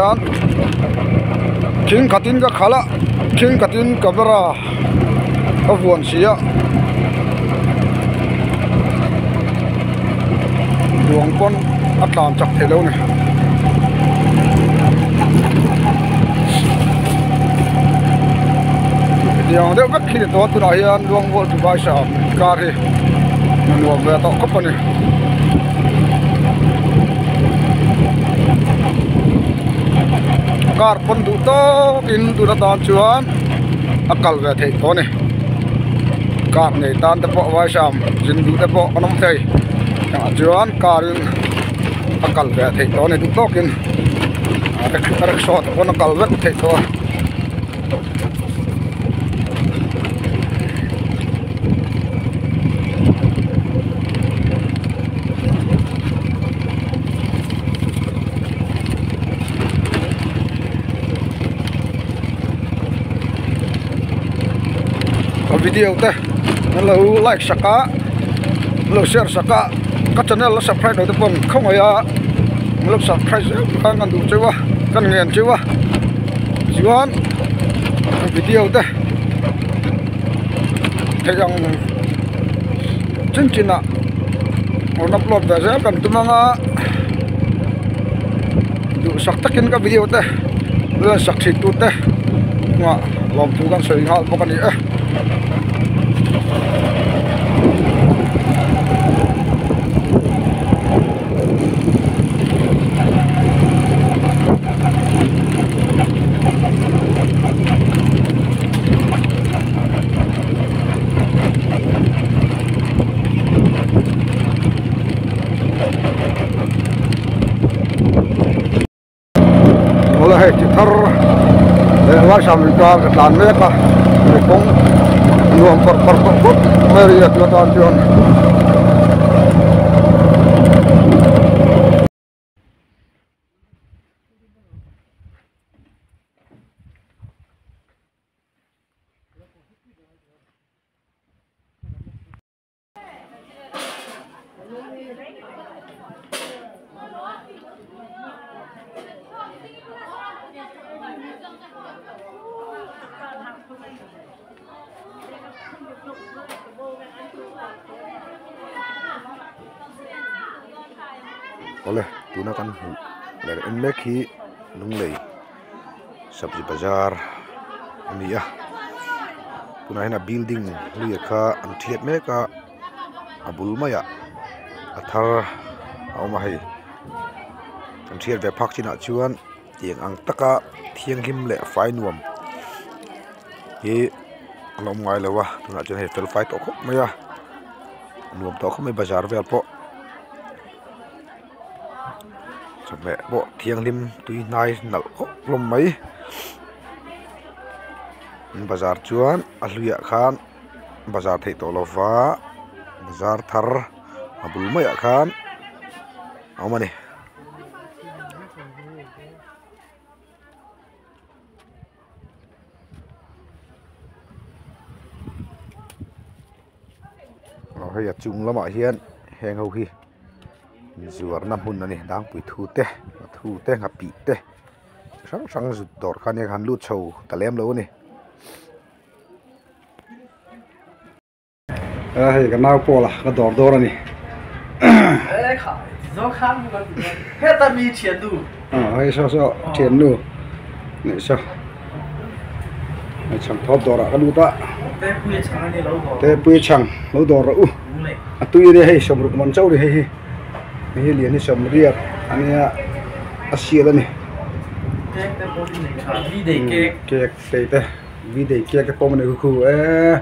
Tihian thing khatin ka khalh a thing khatin camera ka vuan si a duang pawn a tlan chak theih lo a ni. Hetiang deuh vek khi ni tawh a tunah hian Luangmual Dubai Sam car hi a nuam ve tawh khawp a ni. Car pawn duh tawkin tun atan chuan a kal ve theih tawh a ni. Car nei tan te pawh Vaisam zin duh te pawh an awm thei tah chuan car in a kal ve theih tawh a ni duh tawkin rickshaw te pawn a kal vek theih tawh a. Ka video te an lo like sak a an lo share sak a ka channel la subscribe lo te pawn khawngaih a an lo subscribe zel khan kan duh cheu a kan ngen cheu a chuan video te theih ang chin chin ah rawn upload ve zel kan tum ang a duhsak takin ka video te lan sak thin tu te chungah lawmthu kan sawi nghal bawk a ni e. Awle hei chi thar leh Vaisam lui kar ka tlan mek a hei kawng nuam parh parh tawh khawp mai a ni a tuna tan chuan. Awle tuna kan hmuh leh en mek hi Lunglei sabzi bazar a ni a tunah hian a building hlui kha an thiat mek a a bul maiah a thar a awm a hei an thiat ve phak chinah chuan tiang ang taka thianghlim leh fai nuam hi an awm ngai lo a tunah chuan hei fel fai tawh khawp mai a nuam tawh khawp mai bazar vel pawh. Chawhmeh pawh thianghlim tui hnai nalh khawp hlawm mai bazar chuan a hluiah khan bazar theih tawh lova bazar thar a bul maiah khan a awm a ni. Aw hei a chung lamah hian heng ho hi zuarna hmun a ni dangpui thu te nghathu te nghapih te chi hrang hrang zut dawr kha nia han lut chho ta lem lo a ni. A hei ka nau pawl a ka dawr dawr a ni. Hei saw saw thiannu nih saw. Chhang thawp dawrah ka lut a tepui chhang lo dawr rawh u a tui ania hei sawmruk man chauh a ni hei hi hei hi lian hi sawmriat ania a sial a ni cake te te v-day cake te pawh a ni khu khu eee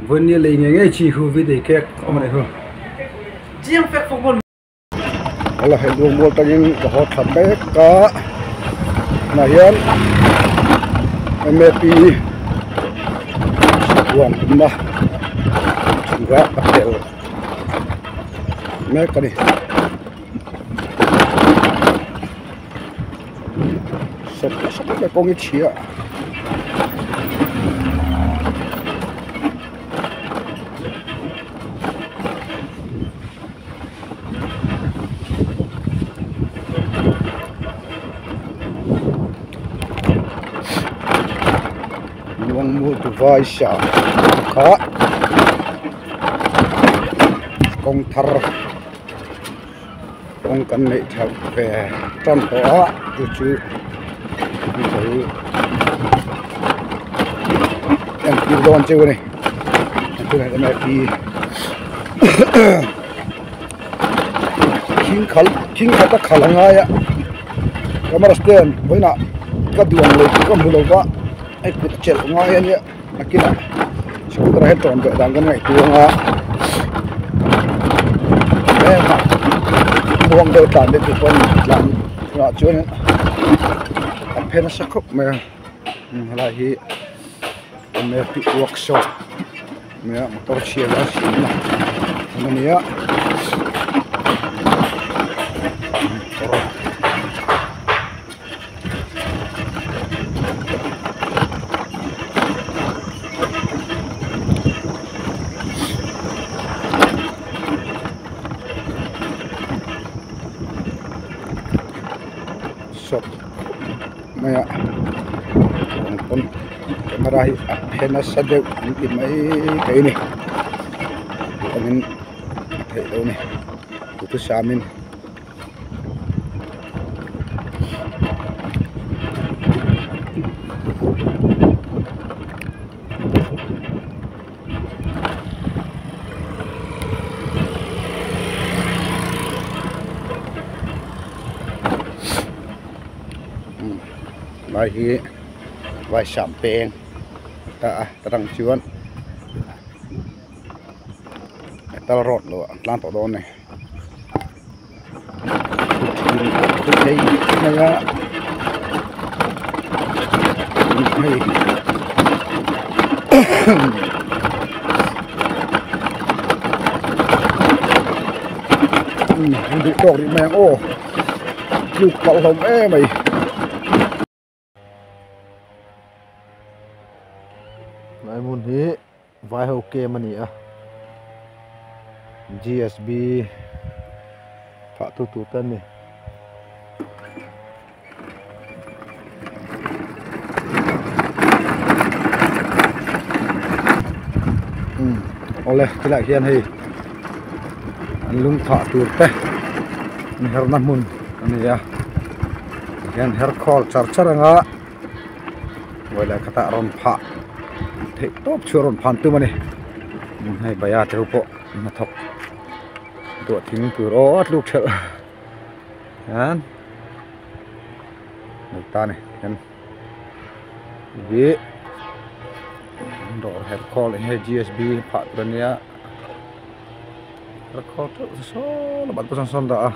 vawinia lei ngei ngei chi khu v-day cake awm a ni khu. Ala hei luang mual tangin ka haw tha mek a tunah hian M A P huan tumna chhungah a tel mek a ni. Sawp nasa tak mai kawng hi chhia. Rongmul to Vaisa kha kawng thar kawng kan neih that ve tan tawh a chu chu entir dawn cheu a ni tunah hian map thing khal thing khat a khal a ngai a camera stand vawiinah ka duh ang leh tih ka hmu lo va hei kut a chelh ngai a nia nakinah scooter ah hian tawn ve dan kan ngaihtuah ang a heng ah muang deuh tlan te tur pawh tlan tunah chuan a phe nasa khawp mai a helai hi map workshop nia motor chhia lai siamna a ni a motor sawt mai a pawn camera hi a phe nasa deuh an ti mai thei a ni duh angin a theih loh a ni duhthusam in. Lai hi vai sam peng ta a ta tang chuan metal rod lo an tlang tawh dawn a ni. Mai a hei an duh tawk rih mai ang aw tluk palh hlawm em mai. Lai hmun hi vai ho camp a ni a G_S_B phah tu tur te an ni. Awle tilai hian hei an lung phah tur te an herna hmun a ni a hian her khawl char char anga vawi leh khatah rawn phah theih tawp chu a rawn phan tum a ni hei baya te ho pawh hnathawk duah thing tur aw a tluk thelh hian ta a ni hian hi dawr her khawl hei G S B phah tur a nia her khawl teuh saw lamah te pawh sawn sawn dah a.